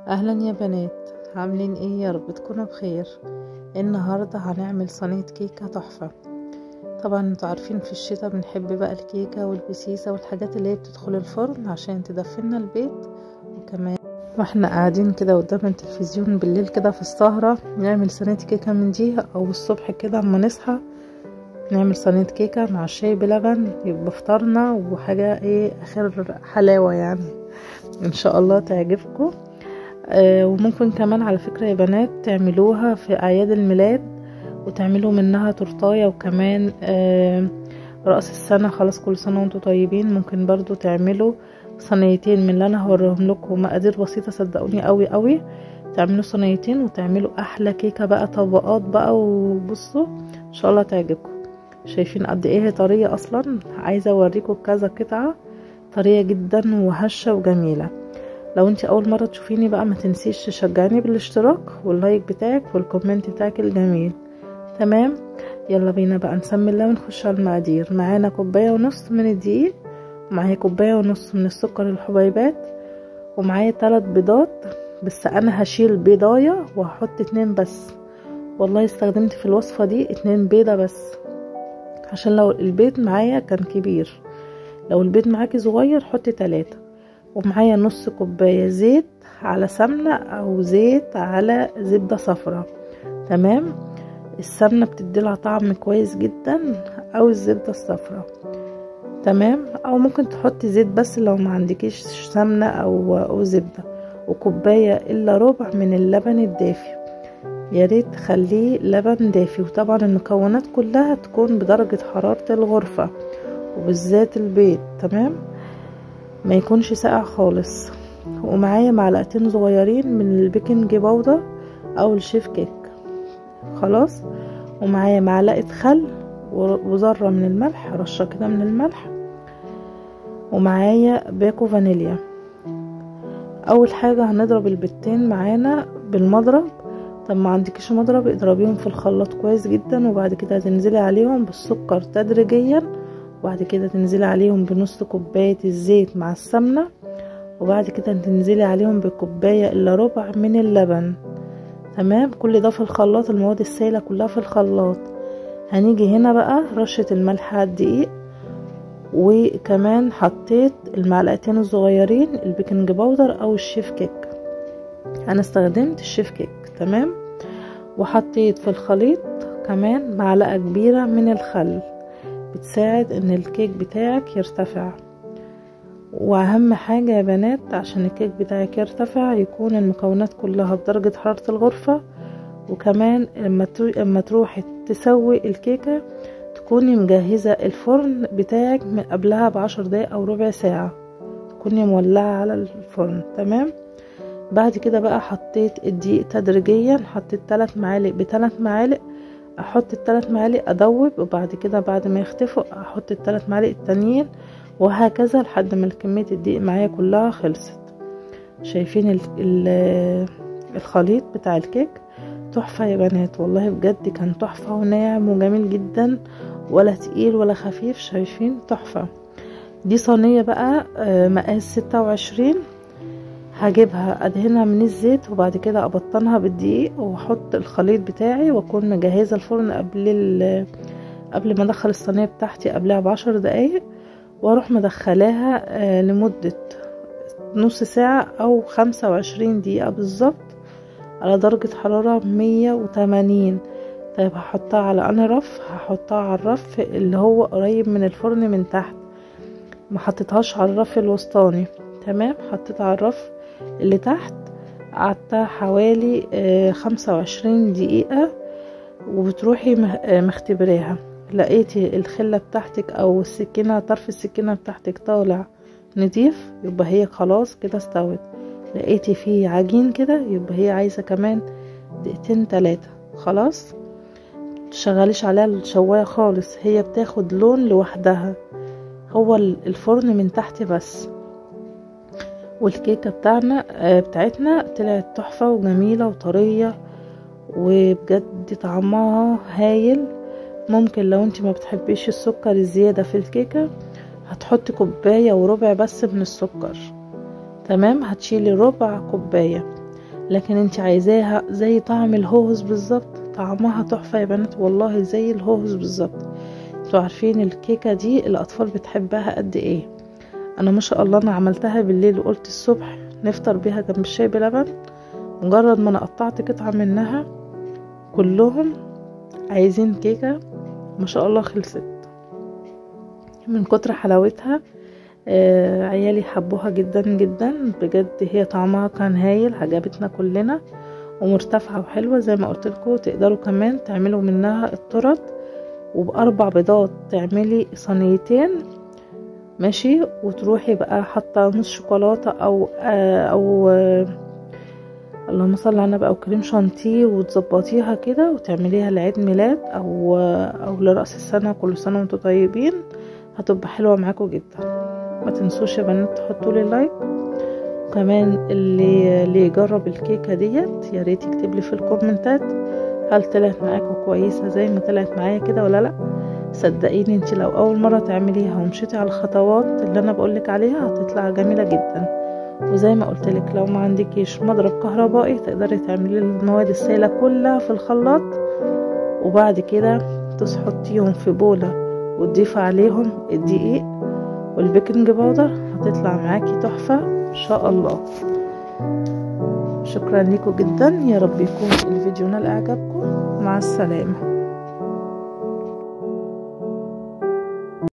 اهلا يا بنات، عاملين ايه؟ يا رب تكونوا بخير. النهارده هنعمل صينية كيكة تحفة. طبعا انتوا عارفين في الشتاء بنحب بقى الكيكه والبسيسه والحاجات اللي هي بتدخل الفرن عشان تدفلنا البيت، وكمان واحنا قاعدين كده قدام التلفزيون بالليل كده في السهرة نعمل صينية كيكة من دي، او الصبح كده اما نصحى نعمل صينية كيكة مع الشاي بلبن، يبقى فطرنا وحاجه ايه اخر حلاوة يعني. ان شاء الله تعجبكم. وممكن كمان على فكرة يا بنات تعملوها في اعياد الميلاد وتعملوا منها تورتايه، وكمان رأس السنة. خلاص كل سنة وانتم طيبين. ممكن برضو تعملوا صينيتين من اللي انا هوريهم لكم، مقادير بسيطة صدقوني قوي قوي. تعملوا صينيتين وتعملوا احلى كيكة بقى، طبقات بقى، وبصوا ان شاء الله تعجبكم. شايفين قد ايه هي طرية اصلا؟ عايزة اوريكم كذا قطعة، طرية جدا وهشة وجميلة. لو انت اول مرة تشوفيني بقى ما تنسيش تشجعني بالاشتراك وال like بتاعك وال comment بتاعك الجميل. تمام، يلا بينا بقى نسمي الله ونخش على المقادير. معانا كوباية ونص من الدقيق، ومعايا كوباية ونص من السكر الحبيبات، ومعايا 3 بيضات، بس انا هشيل بيضايه وهحط 2 بس. والله استخدمت في الوصفة دي 2 بيضة بس، عشان لو البيض معايا كان كبير. لو البيض معاكي صغير حطي 3. ومعايا نص كوباية زيت على سمنه، او زيت على زبدة صفراء. تمام، السمنة بتدي لها طعم كويس جدا، او الزبدة الصفراء. تمام، او ممكن تحطي زيت بس لو ما عندكيش سمنه او زبدة. وكوبايه الا ربع من اللبن الدافي، يا ريت تخليه لبن دافي. وطبعا المكونات كلها تكون بدرجة حرارة الغرفة، وبالذات البيض. تمام، ما يكونش ساقع خالص. ومعايا معلقتين صغيرين من ال baking powder او الشيف كيك. خلاص، ومعايا معلقه خل وذره من الملح، رشه كده من الملح، ومعايا باكو فانيليا. اول حاجة هنضرب البيضتين معانا بالمضرب. طب ما عندكيش مضرب اضربيهم في الخلاط كويس جدا، وبعد كده هتنزلي عليهم بالسكر تدريجيا، وبعد كده تنزلي عليهم بنص كوباية الزيت مع السمنة، وبعد كده تنزلي عليهم بكوبايه الا ربع من اللبن. تمام، كل ده في الخلاط، المواد السائلة كلها في الخلاط. هنيجي هنا بقى رشه الملح على الدقيق، وكمان حطيت المعلقتين الصغيرين ال baking powder او الشيف كيك. انا استخدمت الشيف كيك. تمام، وحطيت في الخليط كمان معلقه كبيرة من الخل، بتساعد ان الكيك بتاعك يرتفع. واهم حاجة يا بنات عشان الكيك بتاعك يرتفع يكون المكونات كلها بدرجة حرارة الغرفة، وكمان لما تروحي تسوي الكيكه تكوني مجهزة الفرن بتاعك من قبلها ب10 دقايق او ربع ساعة، تكوني مولعه على الفرن. تمام، بعد كده بقى حطيت الدقيق تدريجيا، حطيت 3 معالق ب3 معالق. احط ال3 معالق ادوب، وبعد كده بعد ما يختفوا احط ال3 معالق التانيين، وهكذا لحد ما كمية الدقيق معايا كلها خلصت. شايفين الخليط بتاع الكيك تحفة يا بنات، والله بجد كان تحفة وناعم وجميل جدا، ولا تقيل ولا خفيف. شايفين تحفة. دي صينية بقى مقاس 26، هجيبها ادهنها من الزيت، وبعد كده ابطنها بالدقيق، واحط الخليط بتاعي، واكون مجهزة الفرن قبل ما ادخل الصينية بتاعتي قبلها ب10 دقايق، واروح مدخلاها لمدة نص ساعة او 25 دقيقة بالظبط على درجه حرارة 180. طيب هحطها على انا رف، هحطها على الرف اللي هو قريب من الفرن من تحت، ما حطيتهاش على الرف الوسطاني. تمام، حطيتها على الرف اللي تحت، قعدتها حوالي 25 دقيقة، وبتروحي مختبريها. لقيتي الخلة بتاعتك او السكينة، طرف السكينة بتاعتك طالع نضيف، يبقى هي خلاص كده استوت. لقيتي فيه عجين كده، يبقى هي عايزة كمان 2 3 دقايق. خلاص، متشغليش عليها الشواية خالص، هي بتاخد لون لوحدها، هو الفرن من تحت بس. والكيكة بتاعتنا طلعت تحفة وجميلة وطرية، وبجد طعمها هايل. ممكن لو انت ما بتحبيش السكر الزيادة في الكيكة هتحطي 1.25 كوباية بس من السكر. تمام، هتشيلي ربع كوباية. لكن انت عايزاها زي طعم الهوهوس بالظبط. طعمها تحفة يا بنات والله، زي الهوهوس بالظبط. انتوا عارفين الكيكة دي الاطفال بتحبها قد ايه. انا ما شاء الله انا عملتها بالليل وقلت الصبح نفطر بيها جنب الشاي بلبن. مجرد ما انا قطعت قطعة منها كلهم عايزين كيكة، ما شاء الله خلصت من كتر حلاوتها. عيالي حبوها جدا جدا بجد، هي طعمها كان هايل، عجبتنا كلنا، ومرتفعة وحلوة زي ما قلت لكم. تقدروا كمان تعملوا منها الطرط، وب4 بيضات تعملي صينيتين ماشي، وتروحي بقى حاطه نص شوكولاتة او اللهم صل على النبي، او كريم شانتيه، وتظبطيها كده وتعمليها لعيد ميلاد او لراس السنة. كل سنة وانتم طيبين، هتبقى حلوة معاكم جدا. ما تنسوش يا بنات تحطوا لي like، وكمان اللي يجرب الكيكه ديت يا ريت يكتب لي في الكومنتات هل طلعت معاكم كويسة زي ما طلعت معايا كده ولا لا. صدقيني انت لو اول مرة تعمليها ومشيتي على الخطوات اللي انا بقولك عليها هتطلع جميلة جدا. وزي ما قلتلك لو ما عندكيش مضرب كهربائي تقدري تعملي المواد السائلة كلها في الخلاط، وبعد كده تحطيهم في بوله وتضيفي عليهم الدقيق وال baking powder، هتطلع معاكي تحفة ان شاء الله. شكرا لكم جدا، يا رب يكون الفيديو نال اعجابكم. مع السلامة.